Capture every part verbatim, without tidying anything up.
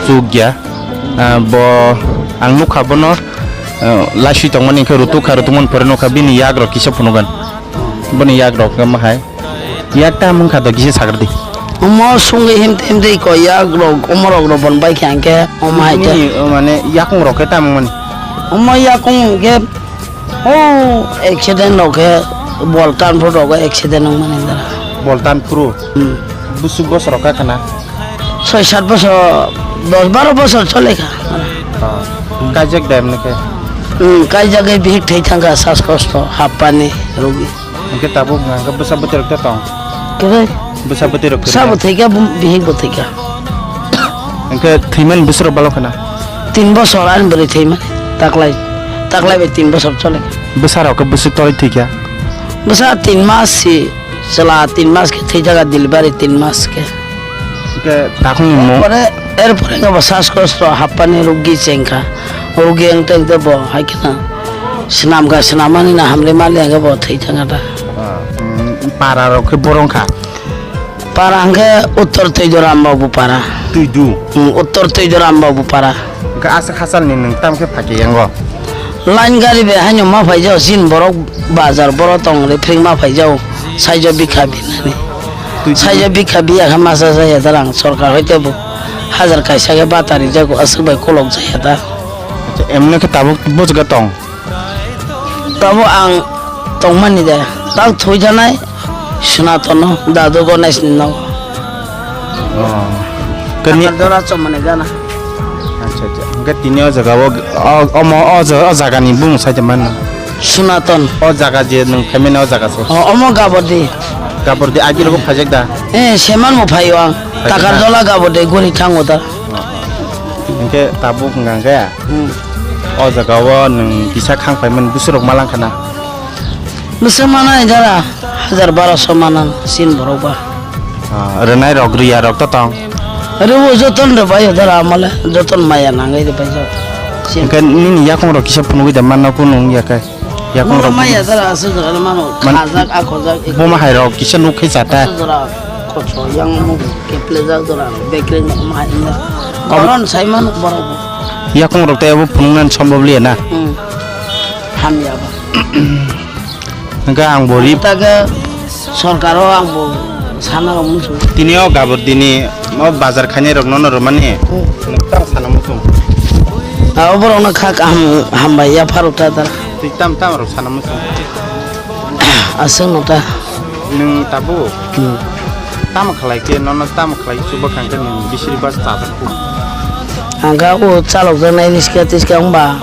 Chukya, ah, bo ang nukha bono, ah, laiswi tongmani khe rutukha, rutukmani pore nukha bini yagrok kisa phunugan. Boni yagrok khe mahai. Yak tam wngkha do kisa sakrdi. Omo sungwi himte himte ko yagrok omorok rok bon bai khe hangkhe omo hai khe. Nini, o mane yakung rok khe tam wngmani. Omo yakung hwnkhe o accident rok khe bol tan phuru rok accident wngmani dara. Bol tan phuru? Hmm. Busuk bosor rok kha khana? Soi sat bosor, dos baro bosor chole kha. Ah, kaijak da emne khe? Hmm, kaijagwi bihik thwi thangkha, saskosto, happani rogi. Hwnkhe tabuk hwnkha bwsa bwtwi rok ta tong? Kwrwi. Bwsa bwtwi rok kwrwi. Bwsa bo thwikha, bum-, bihik bo thwikha. Hwnkhe thwimani bwswk rok balo khana? Tin bosor ani bwrwi thwimani. Taklai, taklai bai tin bosor chole. Bwsa rok khe bwswk torwi thwikha? Bwsa tin mas si, chwla tin mas khe thwijak, delivery tin mas khe. Hwnkhe takhukni mo- Erpore, erpore hwnkhe bo saskosto happani rogi chengkha. Rogi wngte wngte bo hai kheno swnamkha, swnamani no hamle mali hwnkhe bo thwi thangkha da. Ah, mm, para rok khe borong kha? Para hwnkhe Uttor Twidoram Babu para. Twidu? Mm, Uttor Twidoram Babu para. Hwnkhe aswk hachalni nwng tamo khe phaikhe yango? Line gari bai haino ma phaijao, chini borok bazar boro tong rephring ma phaijao, saijo bikha binani. Twi- saijo bikha biya khe masa jaya darang, sorkar hoite bo hajar kaisa khe bata rijago, aswk bai kolok jaya da. Acha, emne khe tabuk bujga tong? Tabuk ang tongmani de, tak thwi janai. Sunatono, dadu Ganesh ni nogo. Oh. Kani- Dora chomani gana. Acha, acha. Hwnkhe tini o jaga o, o, omo, o jaga, o jaga ni bumung sai tongmani. Sunaton. O jaga je nwng phaimani o jaga se. O, omo Gabordi. Gabordi agi rogo phaijak da? Eh, seman bo phaio ang. Phaijak da? Takarjola Gabordi guri thango da. Oh, oh. Hwnkhe tabuk hwnkha khe? Hmm. O jaga o nwng kisa khang phaimani bwswk rok ma lang khana? Bwswk manai jara hajar baroso manang chini borok ba. Ah, rwnai rok, rwya rok to tong? Rwo joton rwbaio jara amole, joton maya nangwi rwbaio. Hwnkhe nini yakung rok kisa phunugwi da manna kunu wngya khe? Yakung rok maya jara aswk jora mano, man-, khajak, akhojak, buma hai rok kisa nuk khe chata. Aswk jora khocho yang mung keplejak jora, bekreng ma hai. Koron sai mano borok bo. Yakung rok tei abo phunuknani sombhob liya na? Hmm. Hamya ba. Hwnkhe ang bo ri- Taga sorkaro ang bo sana rok muchung. Tini o Gabor dini o bazar khainai rok nono rwmani. Hmm. Nwng tamo sana muchung. Abo borok no kha kaham hambai ya pharo ta dara. Twi tam tam rok sana muchung. Aswk no ta. Nwng tabuk? Hmm. Tamo khlai khe, nono tamo khlai khe chuba kha khe nwng bisiri bas chajak kho? Ang kha o chalok jaknai riska tiska wngba,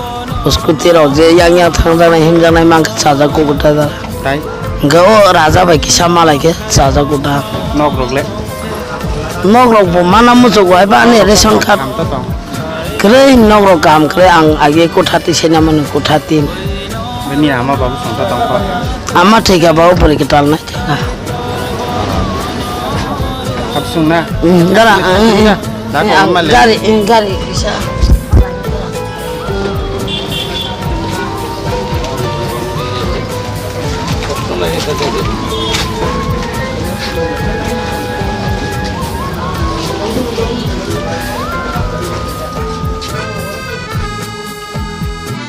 scooty rok je yang yang thang jaknai him jaknai mang khe chajak kho kwtal da. Tai? Hwnkhe o raja bai kisa malai khe chajak kwtal. Nok rok le? Nok rok bo mana muchuk bai ba ani ration card. Kaham to tong. Kwrwi nok rok kaham kwrwi ang agi kotha twi sena mani kotha tin. Bini ama babu songkha tongkha. Ama thwikha babu pori kwtal nai thwikha. Hapsung na? Hmm, gara, hmm, hmm. Dak Eh, ang mali. Gari, hmm, gari kisa.